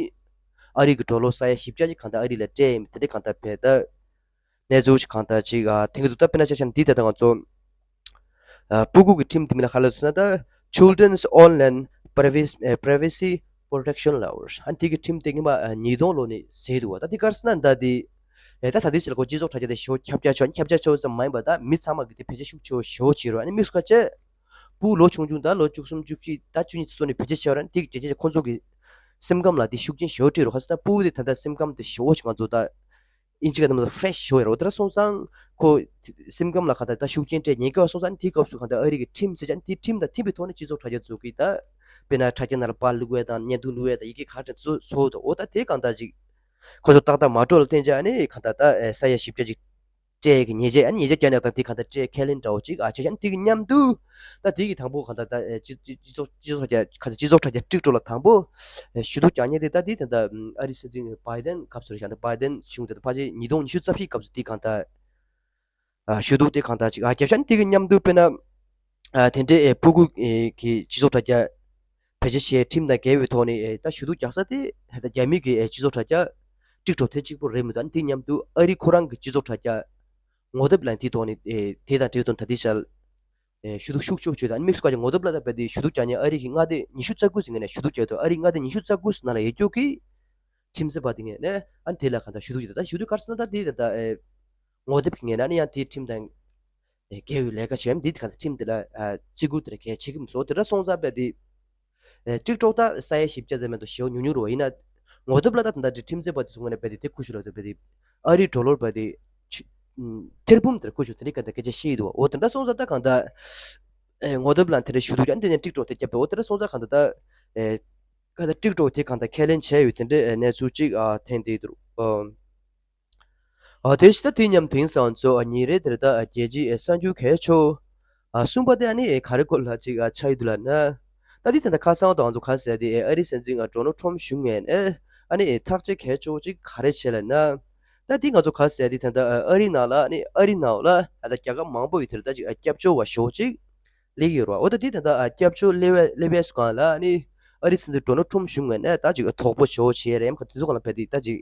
ཨ་རི་གི་ཌོ་ལར་ས་ཡ་བཞི་བརྒྱ་ཅིག་གང་ལྟར་ཨ་རི་ལ་སྤྲད་ཡིན་དེ་འདྲའི་གང་ལྟར་བས་ད། གནས་ཚུལ་ཅིག་གང་ལྟར་ཅིག་ཨ་དེང་གི་འདུག་ད་དཔེར་ན་ཆ་བཞག་ན་འདི་ད་ལྟ་ང་ཚོ་ཨ་སྤུ་གུ་གི་ཁྲིམས་དེ་མིན་ན་ག་རེ་ལབ་སོང་ན་ད་Children's Online Privacy ཨ་Privacy Protection Laws ཨ་འདི་གི་ཁྲིམས་དེ་སྔོན་མ་ཨ་ཉིས་སྟོང་ལོ་ནས་ཟེར་འདུག་བ། ད་འདི་ག་རེ་ཟེར་ན་ད་འདི་ཨེ་ད་ད་འདི་ཅིག་ལ་ཁོ་སྤྱི་ཚོགས་དྲ་རྒྱ་དེ་ཞེ་པོ་ཁྱབ་རྒྱ་ཆེ་བ། ཁྱབ་རྒྱ་ཆེ་བ་ཙམ་མ་ཡིན་པ་ད་མི་ཚང་མ་གི་དེ་བེད་སྤྱོད་ཤུགས་ཆེ་བ་ཞེ་པོ་བྱེད་རོགས། ཨ་ནི་དམིགས་སུ་བཀར་བྱས་སྤུ་གུ་ལོ་ཆུང་ཆུང་ད་ལོ་བཅུ་གསུམ་བཅུ་བཞི་ད་བཅུ་གཉིས་ཚོ་ནས་བེད་སྤྱོད་བྱས་ར། ཨ་ནི་དེ་གི་རྒྱུ་རྐྱེན་ཁོང་ཚོ་གི་སེམས་ཁམས་ལ་དེ་ཤུགས་རྐྱེན་ཞེ་པོ་སྤྲད་རོགས། ག་རེ་ཟེར་ན་སྤུ་གུ་དེ་ད་ལྟ་སེམས་ཁམས་དེ་ཞེ་པོ་ཅིག་ང་ཚོ་ད་ཨིན་ཇི་སྐད་ནང་ལ་ཕི་རེ་ཤི་ཞེས་པ་རེད། འོ་དེ་འདྲ་སོང་ཙང་ཁོ་སེམས་ཁམས་ལ་གང་ལྟར་ད་ཤུགས་རྐྱེན་སྤྲད་ཉེན་ཁ་སོང་ཙང་དེའི་སྐབས་སུ་གང་ལྟར་ཨ་རི་གི་ཁྲིམས་ཟེར་ཅིག་དེ་ཁྲིམས་དང་མཐུན་པའི་ཐོག་ནས་སྤྱི་ཚོགས་དྲ་རྒྱ་ཚོ་གིས་ད་ དཔེར་ན་དྲ་རྒྱ་ནང་ལ་པར་བླུགས་པ་དང་བརྙན་ཐུང་བླུགས་པ་དང་ཡི་གེ་ག་རེ་བཟོ་བཟོ་འདུག་འོ་ད་དེ་གང་ལྟར་ཅིག་ཁོ་ཚོ་ཏག་ཏག་མ་འགྲོ་ལ་བརྟེན་བྱས་ཨ་ནི་གང་ལྟར་ད་ས་ཡ་བཞི་བརྒྱ་ཅིག་སྤྲད་ཀྱི་ཉེས་ཆད་ཨ་ནི་ཉེས་ཆད་བཀལ་ནས་ད་དེ་གང་ལྟར་སྤྲད་ཁས་ལེན་འདྲ་བོ་ཅིག་ཨ་བྱས་ཨ་ནི་དེ་གི་མཉམ་དུ་ད་དེ་གི་དང་པོ་གང་ལྟར་ད་སྤྱི་སྤྱི་ཚོགས་སྤྱི་ཚོགས་དྲ་རྒྱ་ག་ཚོད་སྤྱི་ཚོགས་དྲ་རྒྱ་ཊིག་ཊོག་ལ་དང་པོ་ཞུ་གཏུག་རྒྱག་མཁན་དེ་ད་དེ་ད་ལྟ་ཨ་རིའི་སྲིད་འཛིན་བྷའི་ཌེན་སྐབས་སུ་རེད་ཤག་ད་བྷའི་ཌེན་གཞུང་དེ་ད་ཕལ་ཆེར་ཉིས་སྟོང་ཉི་ཤུ་རྩ་བཞི་སྐབས་སུ་དེ་གང་ལྟར། ཨ་ཞུ་གཏུག་དེ་གང་ལྟར་ཅིག་ཨ་རྒྱབ་ཤ་ནི་དེ་གི་མཉམ་དུ་དཔེར་ན་ཨ་དེ་འདྲའི་ཨེ་སྤུ་གུ་ཨེ་གི་སྤྱི་ཚོགས་དྲ་རྒྱ་བེད་སྤྱོད་བྱེད་ཁྲིམས་དང་འགལ་བའི་ཐོག་ནས་ཨེ་ད་ཞུ་གཏུག་རྒྱག་ས་དེ་ད་རྒྱ་མི་གི་ཨེ་སྤྱི་ཚོགས་དྲ་རྒྱ་ཊིག་ཊོག་དེ་གཅིག་པོ་རེད་མི་འདུག་ཨ་ནི་དེ་མཉམ་དུ་ཨ་རི་ཁོ་རང་གི་སྤྱི་ཚོགས་དྲ་རྒྱ་ངོ་དེབ་ལ་དེའི་ཐོག་ནས་ཨེ་དེ་དང་འབྲེལ་དོན་ད་དེ་ཤར་ཨེ་ཞུ་གཏུག་ཤུགས་ཆེ་བྱོས་དང་ཨ་ནི་དམིགས་སུ་བཀར་གྱི་ངོ་དེབ་ལ་ད་རྦད་དེ་ཞུ་གཏུག་རྒྱག་མཁན་ཨ་རི་གི་མངའ་སྡེ་ཉི་ཤུ་རྩ་དགུ་ཟེར་མཁན་ནས་ཞུ་གཏུག་རྒྱག་དུས་ཨ་རི་མངའ་སྡེ་ཉི་ཤུ་རྩ་དགུ་ནང་ལ་ཡོད་རྒྱུ་གི་ཁྲིམས་འཛིན་པ་དེ་ངས་ནས་ཨ་ནི་དེ་ལ་གང་ལྟར་ཞུ་གཏུག་ཡོད་ད་ཞུ་གཏུག་ག་རེ་ཟེར་ན་ད་དེ་ད་ལྟ་ཨེ་ངོ་དེབ་ཀྱི་ངས་ན་ནི་ཡང་དེའི་ཁྲིམས་དང་འགལ་བའི་ལས་ཀ་བྱས་འདི་གང་ལྟར་ཁྲིམས་དེ་ལ་བརྩི་བཀུར་དེ་ལ་གལ་ཆེ་གི་མི་འདུག་དེ་འདྲ་སོང་ཙང་རྦད་དེ་ཊིག་ཊོག་ད་ས་ཡ་བཞི་བརྒྱ་ཙམ་མེད་དོ་ཞེ་པོ་ཉུང་ཉུང་རུ་བ་ཡིན་ན་ངོ་དེབ་ལ་ད་ད་ལྟ་དེ་ཁྲིམས་འཛིན་པ་དེ་ཚོ་ངོས་ནས་རྦད་དེ་དེ་ཁུ་ཞུ་ལ་དེ་རྦད་དེ་ཨ་རིའི་ཌོ་ལར་རྦད་དེ་ཐེར་འབུམ་དེར་བཀོལ་ཞུ་དེ་འདྲའི་གང་ལྟར་སྐད་ཆ་བཤད་ཡི་འདུག་འོ་དེ་འདྲ་སོང་ཙང་ད་གང་ལྟར་ངོ་དེབ་ལ་དེ་འདྲ་ཞུ་གཏུག་ཀྱང་དེ་ནས་ཊིག་ཊོག་དེ་བརྒྱབ་པས་འོ་དེ་འདྲ་སོང་ཙང་གང་ལྟར་ད། ག་ད་ཊིག་ཊོག་དེ་གང་ལྟར་ཁས་ལེན་བྱས་ཡོད་དེ་འདྲའི་གནས་ཚུལ་གཅིག་ཐོན་བསྡད་འདུག་ཨ་དེ་ཕྱི་ད་དེ་མཉམ་དེང་སང་ཚོ་ཉིན་རེ་དེར་ད་རྒྱལ་སྤྱིའི་གསར་འགྱུར་གལ་ཆེ་ཤོས་གསུམ་པ་དེ་ཨ་ནི་ག་རེ་སྐོར་ལ་ཅིག་ཆགས་ཡོད་འདུག་ལབ་ན། ད་དེ་ད་ལྟ་ཁ་སང་དང་ང་ཚོ་ག་ཟེར་དེ་ཨ་རིའི་སྲིད་འཛིན་ཌོ་ནལ་ཊམ་ཕ་གཞུང་ངོས་ནས་ཨ་ནི་ཐག་གཅོད་གལ་ཆེ་ཤོས་ཅིག་ག་རེ་བྱས་ལབ་ན། ད་དེ་ང་ཚོ་ག་ཟེར་དེ་ད་ལྟ་ཨ་རིའི་ནང་ལ་ཨ་ནི་ཨ་རིའི་ནང་ལ་ད་ལྟ་རྒྱལ་ཁབ་མང་པོ་ཡི་དེར་ད་ཅིག་སྐྱབས་བཅོལ་བ་ཤོག་ཅིག་སླེབས་ཡོད་རེད་བ། འོ་ད་དེ་ད་ལྟ་སྐྱབས་བཅོལ་སླེབས་པའི་སླེབས་པའི་སྒང་ལ་ནི་ཨ་རིའི་སྲིད་འཛིན་ཌོ་ནལ་ཊམ་ཕ་གཞུང་ངོས་ནས་ད་ཅིག་དོགས་པ་ཞེ་པོ་བྱེད་རེད་ཡམ་ག་དེ་ཚོ་སྒང་ལ་བལྟས་དེ་ད་ཅིག་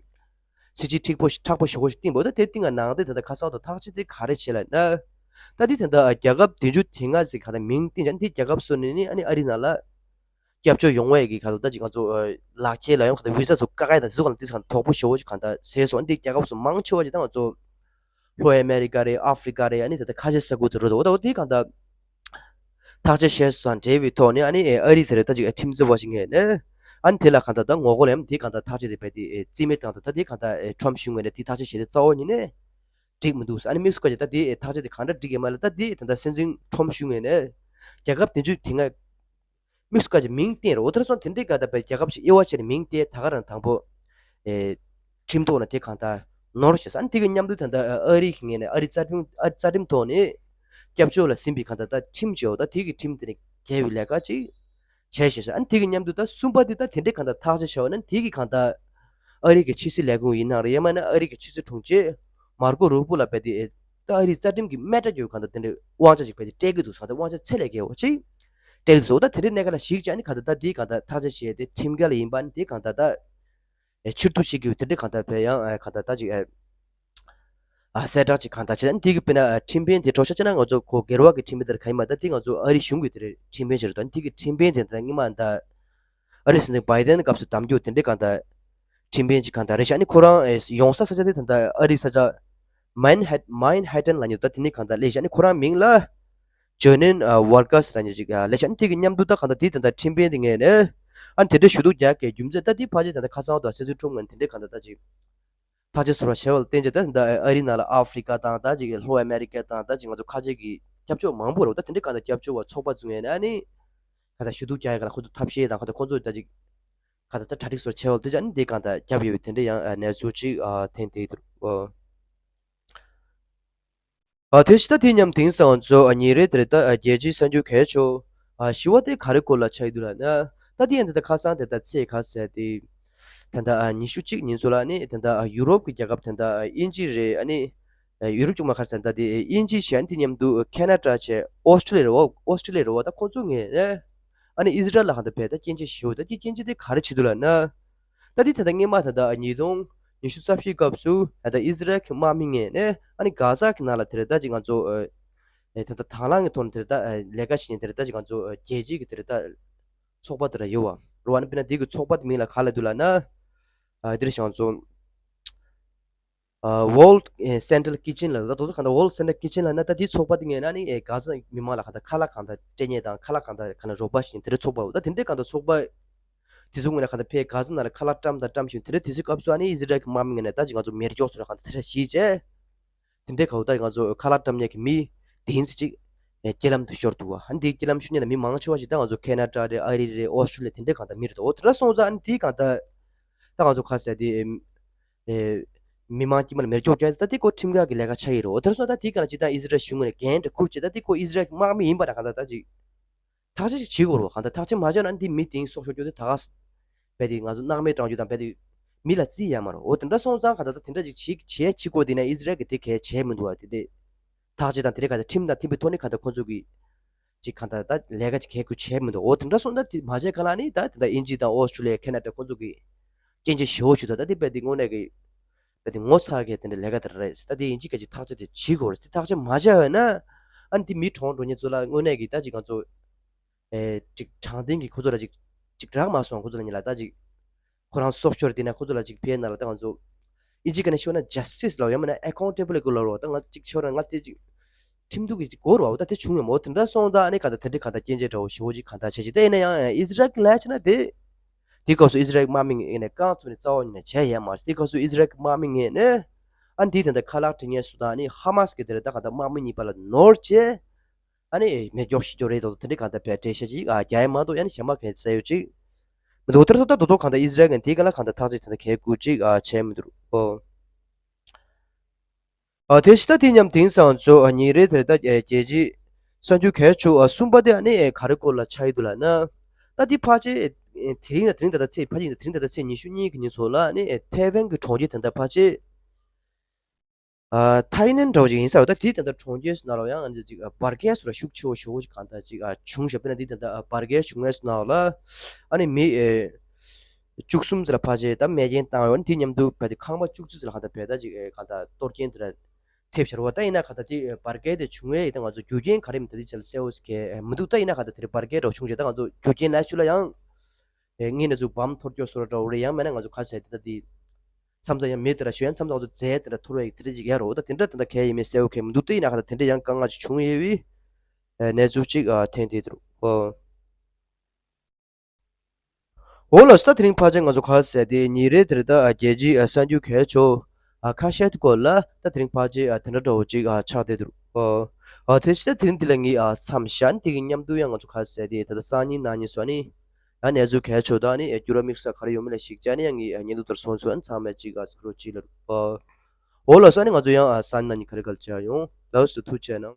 སྲིད་ཇུས་མཁྲེགས་པོ་མཁྲེགས་པོ་ཞེ་པོ་ཞིག་བཏིང་བ། འོ་ད་དེ་བཏིང་བ་ནང་དེ་ད་ལྟ་ཁ་སང་དུ་ཐག་གཅོད་དེ་ག་རེ་བྱས་ལབ་ན། ད་དེ་ད་ལྟ་རྒྱལ་ཁབ་བདུན་ཅུ་དེ་ལྔ་ཟེར་ག་ད་མིང་བཏིང་བྱས་དེ་རྒྱལ་ཁབ་སོ་ནས་ནི་ཨ་ནི་ཨ་རི་ནང་ལ་སྐྱབས་བཅོལ་ཡོང་བའི་གི་ག་ད་ད་ཅིག་ང་ཚོ་ལག་ཁྱེར་ལ་ཡང་ག་ད་བི་ཟ་ཚོ་བཀག་ཡ་དང་དེ་ཚོ་ག་ད་དེ་ཚོ་ག་དོགས་པ་ཞེ་པོ་ཞིག་ག་ད་བཟོས་སོང་། ཨ་ནི་དེ་རྒྱལ་ཁབ་སོ་མང་ཆེ་བ་ཅིག་ད་ང་ཚོ། ལྷོ་ཨ་མེ་རི་ཀ་རེད། ཨ་ཧྥི་རི་ཀ་རེད། ཨ་ནི་ད་ལྟ་ཁ་ཆེ་ས་ཁུལ་དུ་རོལ་འདུག་འོ་ད་འོ་དེ་གང་ལྟར་ཐག་གཅོད་བྱས་སོང་འབྲེལ་བའི་ཐོག་ནས་ཨ་ནི་ཨ་རི་དེ་རེད་ད་ཅིག་ཁྲིམས་རྩོད་པ་ཞིག་ངེས་ནས་ཨ་ནི་དེ་ལ་གང་ལྟར་ད་ངོ་རྒོལ་ལ་ཡང་དེ་གང་ལྟར་ཐག་གཅོད་དེ་རྦད་དེ་རྩིས་མེད་བཏང་འདུག་ད་དེ་གང་ལྟར་ཊམ་ཕ་གཞུང་ངོས་ནས་དེ་ཐག་གཅོད་བྱས་ཏེ་རྩ་བ་ཉིད་ནས་འགྲིག་མི་འདུག་ཨ་ནི་དམིགས་སུ་བཀར་ཅིག་ད་དེ་ཐག་གཅོད་དེ་གང་འདྲ་འགྲིག་ཡོད་མ་རེད། ད་དེ་ད་ལྟ་སྲིད་འཛིན་ཊམ་ཕ་གཞུང་ངོས་ནས་རྒྱལ་ཁབ་བདུན་ཅུ་དེ་ལྔ། དམིགས་སུ་བཀར་ཅིག་མིང་བསྟན་རེད། འོ་དེར་སོང་དེ་འདྲའི་ག་ད་པའི་རྒྱལ་ཁབ་ཅིག་དབྱེ་བ་ཕྱེ་ནས་མིང་བསྟན་ད་ག་རང་དང་པོ། ཨེ། ཁྲིམས་ཐོག་ནས་དེ་གང་ལྟར་ནོར་ཞེས་ཨ་ནི་དེ་གི་མཉམ་དུ་ད་ལྟ་ཨ་རི་གི་ངོས་ནས་ཨ་རི་རྩ་ཁྲིམས་ཨ་རི་རྩ་ཁྲིམས་ཐོག་ནས་སྐྱབས་བཅོལ་ལ་ཟིན་པའི་གང་ལྟར་ད་ཁྲིམས་བཅོས་ད་དེ་གི་ཁྲིམས་དེ་ནས་འགལ་བའི་ལས་ཀ་ཅིག་བྱས་ཞེས་ཨ་ནི་དེ་གི་མཉམ་དུ་ད་གསུམ་པ་དེ་ད་དེ་འདྲའི་གང་ལྟར་ཐག་གཅོད་བྱས་པ་ན་དེ་གི་གང་ལྟར་ཨ་རི་གི་ཕྱི་སྲིད་ལས་ཁུངས་ཡིན་ནའང་རེད། ཡང་མིན་ན་ཨ་རི་གི་ཕྱི་སྲིད་དྲུང་ཆེ་མར་ཀོ་རུ་པོ་ལ་རྦད་དེ་ད་ཨ་རིའི་རྩ་ཁྲིམས་ཀྱི་དམད་དྲགས་ཀྱི་གང་ལྟར་དེ་འདྲའི་དབང་ཆ་ཅིག་རྦད་དེ་སྤྲད་ཀྱི་འདུག་ཟེར་གང་ལྟར་དབང་ཆ་ཆེ་ལས་བརྒལ་བ་ཅིག་སྤྲད་ཀྱི་འདུག་འོ་ད་དེ་འདྲའི་གནད་འགག་ལ་གཞིགས་བྱས་ནས་གང་ལྟར་ད་དེའི་གང་ལྟར་ཐག་གཅོད་བྱས་ཏེ་ཁྲིམས་འགལ་ཡིན་པ་ནི་དེ་གང་ལྟར་ད་ཨེ་ཕྱིར་བསྡུ་བྱེད་དགོས་དེ་འདྲའི་གང་ལྟར་བས་ཡང་ཨེ་གང་ལྟར་ད་ཅིག་ཨེ་ཨ་གསལ་བསྒྲགས་ཅིག་གང་ལྟར་བྱས་ནས་དེ་གི་དཔེར་ན་ཨེ་ཁྲིམས་དཔོན་དེ་གྲོགས་ཤ་ཅི་ན་ང་ཚོ་གོ་སྒེར་བ་གི་ཁྲིམས་དཔོན་དེར་ག་ཡིན་མ་ད་དེ་ང་ཚོ་ཨ་རི་གཞུང་གི་དེ་རེད་ཁྲིམས་དཔོན་ཅིག་རེད། ད་དེ་གི་ཁྲིམས་དཔོན་དེ་ད་སྔོན་མ་ད་ཨ་རི་སྲིད་འཛིན་བྷའི་ཌེན་སྐབས་སུ་གདམ་རྒྱུ་དེ་འདྲའི་གང་ལྟར་ཁྲིམས་དཔོན་ཅིག་གང་ལྟར་རེད་ཤག་ཨ་ནི་ཁོ་རང་ཨེ་ཡོང་ས་ས་ཆ་དེ་ད་ལྟ་ཨ་རི་ས་ཆ་མན་ཧེ་མན་ཧེ་ཊན་ལབ་མཁན་ད་དེ་ནས་གང་ལྟར་སླེབས་ཤག་ཨ་ནི་ཁོ་རང་མིང་ལ་ཇོ་ནིན་ཝར་ཀར་ལབ་མཁན་ཅིག་སླེབས་ཤག་ཨ་ནི་དེ་གི་མཉམ་དུ་ད་གང་ལྟར་དེ་ད་ལྟ་ཁྲིམས་དཔོན་དེ་ངོས་ནས་ཨ་ནི་དེ་འདྲའི་ཞུ་གཏུག་རྒྱག་གི་རྒྱུ་མཚན་ད་དེ་ཕལ་ཆེར་ད་ལྟ་ཁ་སང་ད་སྲིད་ཚོགས་ཁྲིམས་ངོས་ནས་དེ་འདྲའི་གང་ལྟར་ད་ཅིག་ཐག་གཅོད་ཟེར་བ་བྱས་པ་ལ་བརྟེན་བྱས་ད་ད་ཨ་རི་ནང་ལ་ཨ་ཧྥི་རི་ཀ་དང་ད་ཅིག་ལྷོ་ཨ་མེ་རི་ཀ་དང་ད་ཅིག་ང་ཚོ་ཁ་ཆེ་གི་སྐྱབས་བཅོལ་མང་པོ་རེད། ད་དེ་འདྲའི་གང་ལྟར་སྐྱབས་བཅོལ་བ་ཚོགས་པ་ཚོ་ངོས་ནས་ཨ་ནི་གང་ལྟར་ཞུ་གཏུག་རྒྱག་ཡ་ག་ལ་ཁོ་ཚོ་ཐབས་ཤེས་དང་གང་ལྟར་ཁོ་ཚོ་ད་ཅིག་གང་ལྟར་གྲ་སྒྲིག་སོགས་བྱས་པ་ལ་དེ་ཅག་ནི་འདི་གང་ལྟར་རྒྱབ་ཡོད་པའི་དེ་འདྲའི་ཡང་གནས་ཚུལ་ཅིག་ཐོན་བསྡད་འདུག་ཨ་དེ་ཕྱི་ད་དེ་མཉམ་དེང་སང་ང་ཚོ་ཉིན་རེ་དེར་ད་རྒྱལ་སྤྱིའི་གསར་འགྱུར་གལ་ཆེ་ཤོས་བཞི་བ་དེ་ག་རེ་སྐོར་ལ་ཆགས་ཡོད་འདུག་ལབ་ན། ད་དེ་ཡང་ད་ལྟ་ཁ་སང་དེ་ད་ཚེས་ག་ཟེར་དེ་ད་ལྟ་ཉི་ཤུ་གཅིག་ཉིན་ཚོ་ལ་ནི་ད་ལྟ་ཡུ་རོབ་ཀྱི་རྒྱལ་ཁབ་ད་ལྟ་དབྱིན་ཇི་རེད། ཨ་ནི་ཡུ་རོབ་ཅུང་མ་ཁར་ཟེར་ད་དེ་དབྱིན་ཇི་བྱས་ནི་དེ་མཉམ་དུ་ཁེ་ན་ཌ་བྱས་ཨོ་སི་ཀྲི་ལི་ཡ་རེད་བ། ཨོ་སི་ཀྲི་ལི་ཡ་རེད་བ། ད་ཁོང་ཚོ་ངས་ཨ་ནི་ཨི་ཟི་རལ་ལ་གང་ལྟར་བས་ད་སྐྱོན་བརྗོད་ཞུ་ད་དེ་སྐྱོན་བརྗོད་དེ་ག་རེ་བྱེད་འདུག་ལབ་ན། ད་དེ་ད་ལྟ་སྔོན་མ་ད་ལྟ་ཉིས་སྟོང་ཉི་ཤུ་རྩ་བཞིའི་སྐབས་སུ་ད་ལྟ་ཨི་ཟི་རལ་གྱི་དམག་མི་ངོས་ནས་ཨ་ནི་གྷ་ཟ་གི་ནང་ལ་དེ་རེད་ད་ཅིག་ང་ཚོ་ད་ལྟ་དང་བླངས་ཀྱི་ཐོག་ནས་དེ་རེད་ད་ལས་ཀ་བྱེད་མཁན་དེ་རེད་ད་ཅིག་ང་ཚོ་རྒྱལ་སྤྱིའི་གི་དེ་རེད་ད་ཚོགས་པ་དེ་ར་ཡོད་བ་རེད་བ། ཨ་ནི་དཔེར་ན་དེ་གི་ཚོགས་པ་དེ་མིང་ལ་ག་ལབ་འདུག་ལབ་ན། དེ་རེད་ཤག་ང་ཚོ། World Central Kitchen ལ་ད་དུང་གང་ལྟར་World Central Kitchen ལ་ན་ད་དེའི་ཚོགས་པ་དེ་ངོས་ནས་ནི་གྷ་ཟ་མི་མང་ལ་གང་ལྟར་ཁ་ལག་གང་ལྟར་སྤྲད་མཁན་དང་ཁ་ལག་གང་ལྟར་གང་ལ་རོགས་པ་བྱེད་མཁན་དེ་འདྲའི་ཚོགས་པ་འོ་ད་དེ་འདྲའི་གང་ལྟར་ཚོགས་པ་དེ་ཚོ་ངོས་ནས་གང་ལྟར་ཕའི་གྷ་ཟ་ནང་ལ་ཁ་ལག་བཀྲམ་དང་བཀྲམ་བཞིན་དེ་འདྲའི་དུས་ཚོད་སྐབས་སུ་ཨ་ནི་ཨི་ཟི་རལ་གྱི་དམག་མི་ངོས་ནས་ད་ཅིག་ང་ཚོ་མེ་སྒྱོགས་ཚོ་ལ་གང་ལྟར་དེ་འདྲ་བྱས་བྱས་དེ་འདྲའི་གང་ལྟར་ང་ཚོ་ཁ་ལག་བཀྲམ་མཁན་གྱི་མི་དེ་ཚོ་ཅིག་ རྐྱེན་ལམ་དུ་ཤོར་འདུག་བ། ཨ་ནི་དེའི་རྐྱེན་ལམ་ཤོར་ཉེན་ལ་མི་མང་ཆེ་བ་ཞིག་ད་ང་ཚོ་ཁེ་ན་ཌ་རེད། ཨ་རི་རེད། ཨོ་སི་ཀྲུ་ལི་ཡ་དེ་འདྲའི་གང་ལྟར་མི་རེད་དོ། འོ་དེ་འདྲ་སོང་ཙང་ཨ་ནི་དེའི་གང་ལྟར་ད་ང་ཚོ་ག་ཟེར་དེ་ཨེ་མི་མང་དཀྱུས་མ་ལ་མེར་སྐྱོག་བརྒྱབ་ད་དེ་ཁོ་ཁྲིམས་འགལ་གྱི་ལས་ཀ་ཆགས་ཡིན་རོ། འོ་དེ་འདྲ་སོང་ཙང་ད་དེའི་གང་ལ་ཅི་ད་ཨི་ཟི་རལ་གཞུང་ངོས་ནས་འགན་འདྲ་འཁུར་བྱས་ད་དེ་ཁོ་ཨི་ཟི་རལ་གྱི་དམག་མི་ཡིན་པ་ན་གང་ལྟར་ད་ཅིག་ཐག་གཅོད་ཅིག་བྱེད་དགོས་རེད་བ། གང་ལྟར་ཐག་གཅོད་མ་བྱས་ན་འདི་མི་དེང་སྲོག་ཤོར་རྒྱུ་དེ་ད་ག་རྦད་དེ་ང་ཚོ་སྣང་མེད་བཏང་རྒྱུ་དང་རྦད་དེ་མི་ལ་བརྩི་ཡ་མ་རེད། འོ་དེ་འདྲ་སོང་ཙང་གང་ལྟར་ད་དེ་འདྲ་ཅིག་བྱེད་བྱེད་བྱེད་དགོས་དེ་ན་ཨི་ཟི་རལ་གྱིས་དེ་གས་བྱས་མི་འདུག་བ། དེ་འདྲས་ཐག་གཅོད་དང་དེ་རིགས་གང་ལྟར་ཁྲིམས་དང་མཐུན་པའི་ཐོག་ནས་གང་ལྟར་ཁོ་ཚོ་གིས་ཅིག་གང་ལྟར་ད་ལས་ཀ་ཅིག་གས་དགོས་བྱས་མི་འདུག་འོ་དེ་འདྲ་སོང་ཙང་དེ་མ་བྱས་ག་ལ་ནི་ད་དེ་འདྲ་དབྱིན་ཇི་དང་ཨོ་སི་ཀྲུ་ལི་ཡ་ཁེ་ན་ཌ་ཁོ་ཚོ་གིས་སྐྱོན་བརྗོད་ཞེ་པོ་ཞིག་འདུག་ད་དེ་རྦད་དེ་དངོས་གནས་ཀྱི་རྦད་དེ་ངོ་ཚ་གི་དེ་འདྲ་ལས་ཀ་དེ་རེད། ད་དེ་དབྱིན་ཇི་གིས་ཅིག་ཐག་གཅོད་དེ་བྱེད་དགོས་རེད། དེ་ཐག་གཅོད་མ་བྱས་ཡོད་ན་ཨ་ནི་དེ་མི་གྲོངས་འགྲོ་མཁན་ཚོ་ལ་དངོས་གནས་ཀྱི་ད་ཅིག་ང་ཚོ་ཨེ་ཅིག་དྲང་བདེན་གྱི་ཁོ་ཚོ་ལ་ཅིག་ཅིག་རག་མ་སོང་། ཁོ་ཚོ་ལ་ཉིད་ལ་ད་ཅིག་ཁོ་རང་སྲོག་ཤོར་དེ་ན་ཁོ་ཚོ་ལ་ཅིག་ཕན་ན་ལ་ད་ང་ཚོ་ཨིན་ཇི་སྐད་ནས་ཤོད་ན་ཇ་སི་ཊི་སི་ལབ་ཡང་མིན་ན་ཨེ་ཁའུན་ཊེ་བི་ལི་ཊི་ལབ་རོགས། ད་ང་ཅིག་ཤོར་ན་ང་དེ་ཅིག་ཁྲིམས་གཏུག་གི་ཅིག་དགོས་རོགས། ད་དེ་བྱུང་ཡོད་མོད། དེ་འདྲ་སོང་ཙང་ཨ་ནི་ག་ད་དེ་འདྲའི་ག་ད་སྐྱོན་བརྗོད་འདྲ་བོ་ཞེ་པོ་ཅིག་ག་ད་བྱས་ཅིག་ད་ཡིན་ན་ཡང་ཨི་ཟི་རལ་གྱི་ལས་བྱས་ན་དེ་དེ་སྐབས་སུ་ཨི་ཟི་རལ་གྱི་དམག་མི་ངོས་ནས་རྐང་བཙུགས་ནས་རྩ་བ་ཉིད་ནས་བྱས་ཡོད་མ་རེད། དེ་སྐབས་སུ་ཨི་ཟི་རལ་གྱི་དམག་མི་ངོས་ནས་ཨ་ནི་དེ་དེ་འདྲ་ཁ་ལག་འབྲི་མཁན་སུ་དང་ཨ་ནི་ཧ་མ་སི་གི་དེ་རེད། ད་ག་ད་དམག་མི་གཉིས་བར་ལ་ནོར་བྱས། ཨ་ནི་མེ་སྒྱོགས་ཤི་སྐྱོ་རེད་དོ། དེ་འདྲའི་གང་ལྟར་བས་འགྲེལ་བཤད་ཅིག་ཨ་རྒྱག་ཡ་མ་གཏོགས་ཡ་ནི་གཞན་མ་གང་གསལ་ཡོད་ཅིག་མི་འདུག་ད་ལྟ་ད་དོ་དོ་གང་ལྟར་ཨི་ཟི་རལ་གྱིས་དེའི་སྒང་ལ་གང་ལྟར་ཐག་གཅོད་དེ་འདྲ་གལ་དགོས་ཅིག་ཨ་བྱས་མི་འདུག་ཨོ། ཨ་དེ་ཕྱི་ད་དེ་མཉམ་དེང་སང་ཚོ་ཨ་ཉིན་རེ་དེར་ད་ཨེ་རྒྱལ་སྤྱིའི་གསར་འགྱུར་གལ་ཆེ་ཤོས་ཨ་གསུམ་པ་དེ་ཨ་ནི་ཨེ་ག་རེ་སྐོར་ལ་ཆགས་ཡོད་འདུག་ལབ་ན། ད་དེ་ཕལ་ཆེར་ཨེ་དེ་རིང་ལ་དེ་རིང་ད་ལྟ་ཚེས་ཕལ་ཆེར་དེ་རིང་ད་ལྟ་ཚེས་ཉི་ཤུ་གཉིས་ཀྱི་ཉིན་ཚོ་ལ་ཨ་ནི་ཨེ་ཐའེ་ཝན་གྱི་གྲོང་ཁྱེར་དེ་འདྲ་ཕལ་ཆེར། ཨ་ཐའི་ནན་འདྲ་བོ་ཅིག་ཡིན་ས་རེད། ད་དེའི་ད་ལྟ་གྲོང་ཁྱེར་སུ་ན་རོ་ཡང་ཨ་ནི་ཅིག་ཨ་བར་བརྒལ་སུ་ར་ཤུགས་ཆེ་བོ་ཞེ་པོ་ཅིག་གང་ལྟར་ཅིག་ཨ་བྱུང་ཞབས་པ་ན་དེའི་ད་ལྟ་ཨ་བར་བརྒལ་བྱུང་ངེས་སུ་ན་རོ་ལ་ཨ་ནི་མི་ཨེ་བཅུ་གསུམ་ཙམ་ལ་ཕལ་ཆེར་ད་རྨས་སྐྱོན་བཏང་ཡོད། ཨ་ནི་དེ་མཉམ་དུ་བས་དེ་ཁང་པ་བཅུ་གཅིག་ཙམ་ལ་གང་ལྟར་བས་ད་ཅིག་ཨེ་གང་ལྟར་གཏོར་སྐྱོན་དེ་འདྲ་ཐེབས་ཤར་བ། ད་ཡིན་ན་གང་ལྟར་དེ་ཨེ་བར་བརྒལ་དེ་བྱུང་ངེས་ཡིན། ད་ང་ཚོ་རྒྱུ་རྐྱེན་ག་རེ་མིན་ད་དེ་ཅིག་ལ་གསལ་བོ་ཞིག་གི་ཨེ་མི་འདུག་ད་ཡིན་ན་གང་ལྟར་དེ་རེ་བར་བརྒལ་འདྲ་བོ་བྱུང་རྗེས་ད་ང་ཚོ་རྒྱུ་རྐྱེན་ལ་ཤུ་ལ་ཡང་། ཨེ་ངས་ནས་ཚུར་བམ་འཐོར་སྐྱོ་སོར་འདྲ་བོ་རེད། ཡང་མིན་ན་ང་ཚོ་ག་ཟེར་དེ་ད་དེ། མཚམས་མཚམས་ཡང་མི་དེ་འདྲ་ཞུ་ཡང་མཚམས་མཚམས་ང་ཚོ་རྫས་དེ་འདྲ་འཐོར་བའི་དེ་འདྲ་ཅིག་ཡ་རོ། ད་དེ་འདྲ་དེ་འདྲ་གལ་ཡིན་མིན་གསལ་བོ་གལ་མི་འདུག་ད་ཡིན་ན་ག་ད་དེ་འདྲ་ཡང་དཀའ་ངལ་ཅིག་བྱུང་ཡོད་པའི་ཨེ་གནས་ཚུལ་ཅིག་ཨ་ཐོན་བསྡད་འདུག་ཨོ། འོ་ལགས་སོ། ད་དེ་རིང་ཕལ་ཆེར་ང་ཚོ་ག་ཟེར་དེ་ཉིན་རེ་དེར་ད་ཨ་རྒྱལ་སྤྱིའི་ཨ་གསར་འགྱུར་གལ་ཆེ་ཤོས་ཨ་ཁ་ཤས་དེ་སྐོར་ལ་ད་དེ་རིང་ཕལ་ཆེར་ཨ་དེ་འདྲ་འདྲ་བོ་ཅིག་ཨ་ཆགས་བསྡད་འདུག་ཨོ། ཨ་དེ་ཕྱི་ད་དེ་རིང་འདི་ལ་ངས་ཨ་མཚམས་བཞག་ནས་དེ་གི་མཉམ་དུ་ཡང་ང་ཚོ་ག་ཟེར་དེ་ད་ལྟ་སང་ཉིན་གནངས་ཉིན་སོགས་ནི། ཡང་གནས་ཚུལ་གལ་ཆེ་ཤོས་དང་ནི་འགྱུར་བ་དམིགས་བསལ་ག་རེ་ཡོད་མེད་ལ་གཞིགས་བྱས་ནས་ཡང་ངས་བརྙན་ཐུང་ལྟར་སོང་ཚུལ་ཚང་མས་གཅིག་ཨ་སྐུ་རོགས་གཅིག་ལ་རུ། འོ་ལགས་སོ། ཨ་ནི་ང་ཚོ་ཡང་ཨ་སང་ཉིན་གནངས་ཉིན་ག་རེ་ག་ལ་མཇལ་ཡོང་། ལགས་སོ། ཐུགས་རྗེ་གནང་།